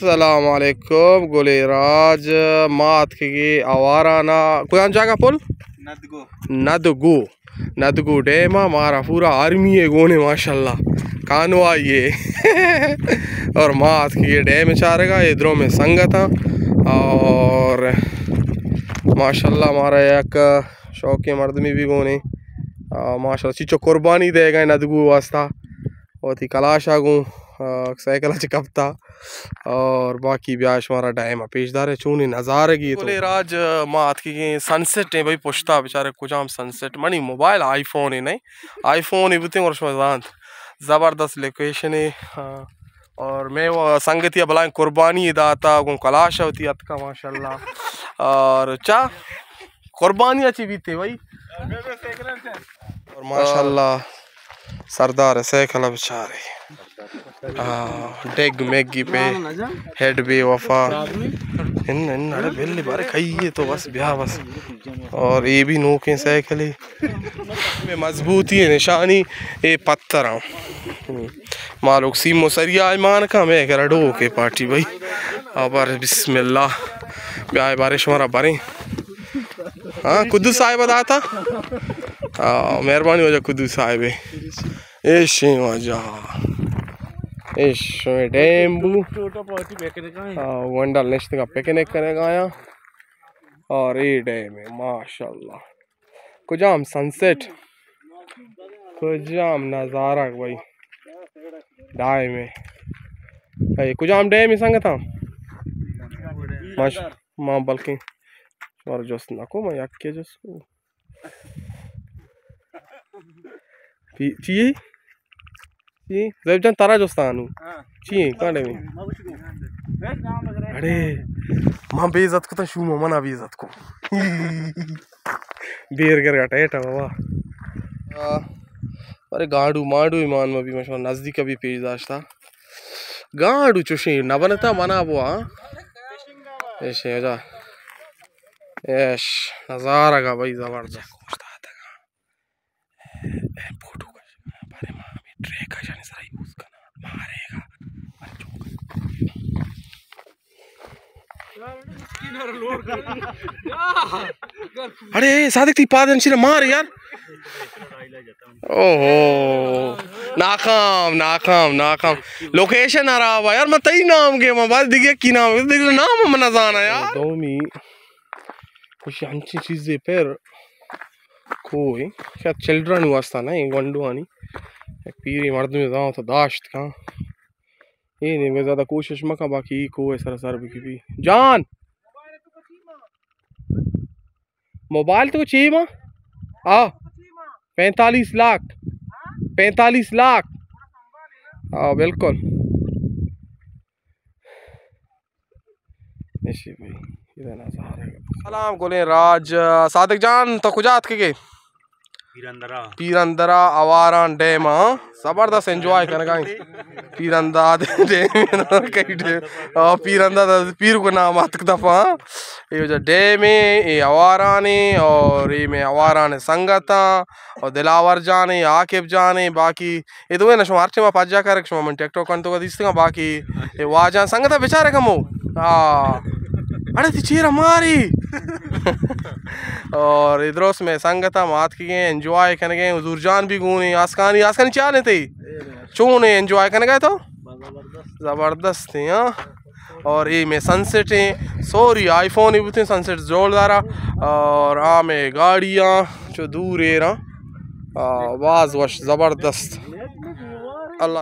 السلام علیکم، گلیں راج، ما اتکگیں آوارانا۔ کجام جاگہ پل؟ ندگو۔ ندگو۔ ندگو ڈیم ءَ مارا پورا آرمی ءَ گون اِنت ماشاءاللہ، کانوائی ءَ۔ اور ما اتکگیں ڈیم چارگ ءَ، اے درو مئے سنگت اَنت۔ اور ماشاءاللہ مارا یک شوقیں مردمے بھی گون اِنت۔ آ، ماشاءاللہ چیچو قربانی دئیگ ءَ اِنت ندگو واسطہ۔ وتی کلاش ءَ گوں، آ، سائیکل ءَ چہ کپتا۔ اور باقی بیا شمارا ڈیم ءَ پیش داریں چونیں نظارگے تو۔ گلیں راج، ما اتکگیں سن سیٹ ایں بھئی، پشتا بچارے کجام سن سیٹ۔ منی موبائل آئی فون ایں نہ، آئی فون ایں بوتیں اور شما زانت زبردست لوکیشن ایں۔ ہاں۔ اور مئے وہ سنگتی ءَ بلاہیں قربانی داتا، گوں کلاش ءَ وتی اتکا ماشاءاللہ۔ اور چا قربانی ءَ چی بیتے بھائی؟ اور ماشاءاللہ سردار سائیکل ءَ بچارے۔ آ، ڈیگ میگی پہ ہیڈ بے وفا۔ ان، ان، اڑے بل بارے کھائیے تو بس بیا بس۔ اور اے بھی نوکیں سائیکل ایں۔ مضبوطی ءِ نشانی اے پتر اَنت۔ مالوک سیم و سریا ایمان کا میں کرا ڈوکے پارٹی بھائی۔ آ بار بسم اللہ۔ بیا بارے شمارا بریں۔ ہاں، قدوس صاحب داتا۔ آ، مہربانی واجہ قدوس صاحب۔ ایش ایں واجہ۔ ایش میں ڈیم بو۔ آ، ونڈل نشتگا پکنک کنگ ءَ آیا۔ اور اے ڈیم ایں، ماشاءاللہ۔ کجام سن سیٹ، کجام نظارہ بھائی۔ ڈیم ایں۔ اے کجام ڈیم ایں سنگتاں؟ ماش-، ما بلکیں شمارا جست نہ کو، ما یکے جست کو۔ پی-، چی؟ چی؟ زیب جان، ترا جستانو۔ ہاں۔ چی ایں؟ کانڈے میں؟ اڑے، من بے عزت کو تا شو، منا بے عزت کو۔ بیر گر گٹا ایٹا بابا۔ آ، ارے گانڈو مانڈو ایمان ما بھی مشما نزدیک بھی پیش داشتا۔ گانڈو چوشیں نہ بنتا منا بوا۔ ایش ایں جا۔ ایش نظارہ گا بھائی زبردست۔ اے فوٹو کش، بارے ما ہمیں ٹریک ءَ جانے سرا یوز کنا، مارے گا۔ اڑے صادق، تئی پاد انچی نہ مار یار۔ اوہو، ناکام، ناکام، ناکام۔ لوکیشن خراب ہے یار، من تئی نام گے، من بعد دیگه کی نام، دیگه نام من نہ زانا یار۔ دومی کچھ ہنچیں چیزے پر کوہ ایں، شاید چلڈرانی واسطہ نہ ایں، گونڈوانی۔ یک پیریں مردمے زانت داشت کن۔ اے نی، زیادہ کوشش مکن، باقی اے کوہ سر سر بکی بی۔ جان! موبائل تو چی ما؟ آ، پینتالیس لاکھ۔ پینتالیس لاکھ۔ آ، بالکل۔ ایشی بھائی، ادا نظارہ۔ سلام گلیں راج۔ صادق جان، تو کجا اتکگے؟ پیرندرا۔ پیرندرا آواران ڈیم، ہاں؟ زبردست انجوائے کنگا ایں۔ پیرنداد ڈیم، کئی ڈیم؟ آ، پیرنداد پیر کو نام اتک دفعہ، ہاں؟ اے وجہ ڈیم ایں، اے آواران ایں، اور اے مئے آواران سنگتاں، اور دلاور جان ایں، عاقب جان ایں، باقی اے دوئیں نہ شما ہر ٹائم پجا کرک، شما من ٹک ٹاک کنتو دیستگاں، باقی اے واجان سنگتا بچارے کمو۔ ہاں۔ اڑے تئی چیرا ماری۔ اور اے درست مئے سنگتا ما اتکگیں، انجوائے کنگیں، حضور جان بھی گون ایں، آسکانی، آسکانی چال ایں تئی؟ چون ایں، انجوائے کنگا تو؟ زبردست ایں، ہاں۔ اور اے مئے سن سیٹ ایں، سوری آئی فون ہی بوتیں، سن سیٹ زوردارا۔ اور آ مئے گاڑیاں چو دور ایراں۔ آ، باز وش، زبردست۔ اللہ